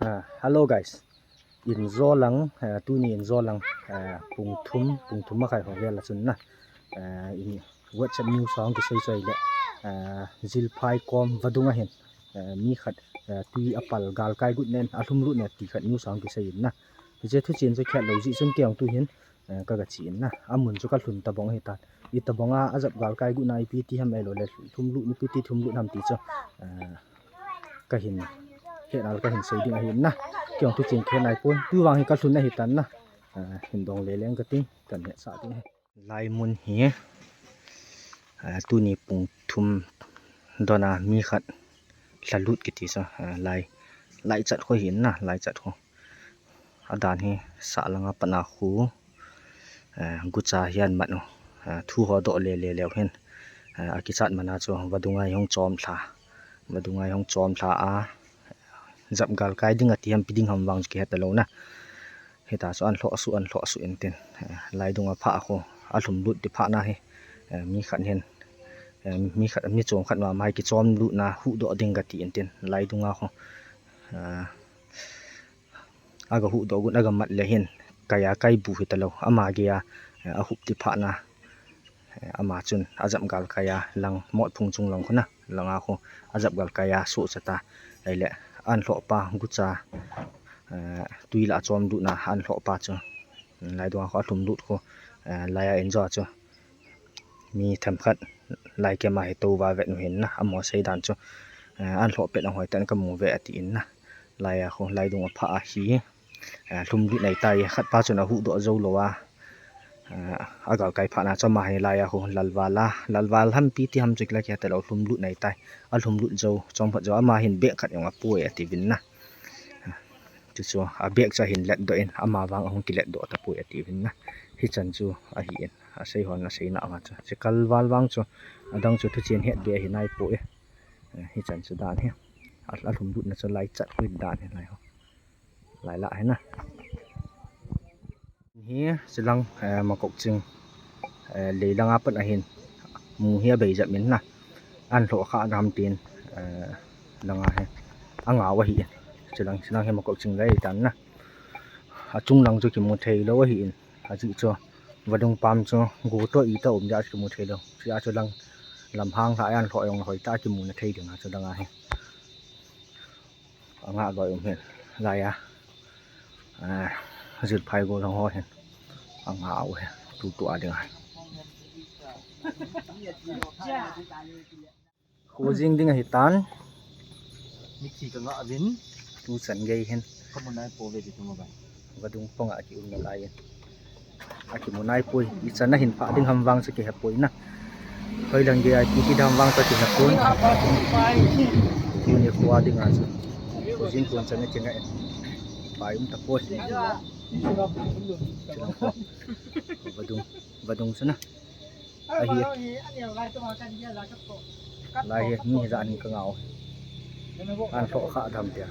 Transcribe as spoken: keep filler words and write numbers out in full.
Ah, hello guys. Injo lang, eh, tuni injo lang, eh, pung thum, pung thum makhai ho vel a chun na. Eh, in WhatsApp news a hung kisei chu ahile, eh, Jilphai kom vadung a hin, eh, mi khat, eh, tui a pal galkai got nen, a lhum lut nen ti khat news a hung kisei in na. Hiche thuchen chu khet lou jeh chun kei jong tu hin, eh, ka ga che in na. A mun chu ka lhun tabang ahi tan. Itabang a, a jap galkai got na ipi ti ham ahilou le, lhum lut ipi ti lhum lut ham ti chu, eh, ka hin, hetna le ka hin sei ding ahi in na. Kei jong thuchen khet nai pon. Tu vang hi ka lhun ahi tan na. Eh, hin dong le leng ka ting, kan hetsah ding ahi. Lai mun hi, eh, tuni pung thum don a mi khat lha lut kiti chu, eh, lai, lai chat kho hi in na, lai chat kho. A dan hi sah lang a pat a khu, eh, gucha hian mat u, eh, thu ho doh le le leu hin, eh, a kichat man a chu vadung a hung chom lha, vadung a hung chom lha a, jap galkai ding ati ham ipi ding ham vang chu kihe talou na. Hita chu an lhoh suh, an lhoh suh in tin, eh, lai dung a phah a khu, a lhum lut ti phah na hi, eh, mi khat hin, eh, mi khat, mi chom khat ma mai kichom lut na huhdoh ding ka ti in tin, lai dung a khu, eh, a ga huhdoh got a ga mat le hin, kai a kai bu hi talou, ama gei a, eh, a hup ti phah na, eh, ama chun a jap galkai a lang mot phung chung lang khu na, lang a khu a jap galkai a suh cha ta. Ahile an lhoh pa gucha, eh, tui la chom lut na an lhoh pa chu, lai dung a khu a lhum lut khu, eh, lai a injo chu mi themkhat lai kem a hi tou va vet u hin na, amaho sei dan chu, eh, an lhoh pet a hoi tan ka mu ve ati in na. Lai a khu, lai dung a phah a hi, eh, lhum lut nai tai, khat pa chun a huhdoh jou lou a, eh, a galkai phah na chu ama hi lai a khu, lalval a, lalval ham ipi ti ham chu kila kihe talou, lhum lut nai tai, a lhum lut jou, chom phat jou, ama hin bag khat jong a poi ati vin na. Chu chu a bag chu a hin let doh in, ama vang a hung kilet doh tapoi ati vin na. Hichan chu ahi in, a sei hon a sei na vang chu. Chikal val vang chu, adang chu thuchen het be ahi nai poi. Eh, hichan chu dan hi. A, a lhum lut na chu lai chat khu dan hi lai ho. Lai la hi na. Hi, chilang, eh, Makok Ching, eh, lei lang a pat a hin, mu hi a bei jep in na, an lhoh kha dam tin, eh, lang a hi, a ngau ahi in, chilang, chilang hi Makok Ching lei tan na, a chung lang chu kimu thei lou ahi in, a chu chu, vadung pam chu, gu to i ta um dia chu kimu thei lou, chu a chu lang, lam hang hla an lhoh jong hoi ta kimu na thei ding a chu lang a hi. Anga loi um hin, lai a, ah, Jilphai gol hong ho hin, anga u hin, tu tu a ding a. Khu jing ding ahi tan. Mithi ka nga vin. Tu chan gei hin. Ka mu nai po ve di tu ma ba. Vadung pang a ki um na lai in. A kimu nai poi, ichan a hin phah ding ham vang chu kihe poi na. Hoi lang gei a ipi ti ding ham vang chu kihe poi. Tuni khu a ding a chu. Khu jing khu chan a kinga in. Pai um ta poi. Chilang khu. Vadung, vadung chu na. Ahi. Lai hi, mi hi jan hi ka ngau. An lhoh kha dam tia.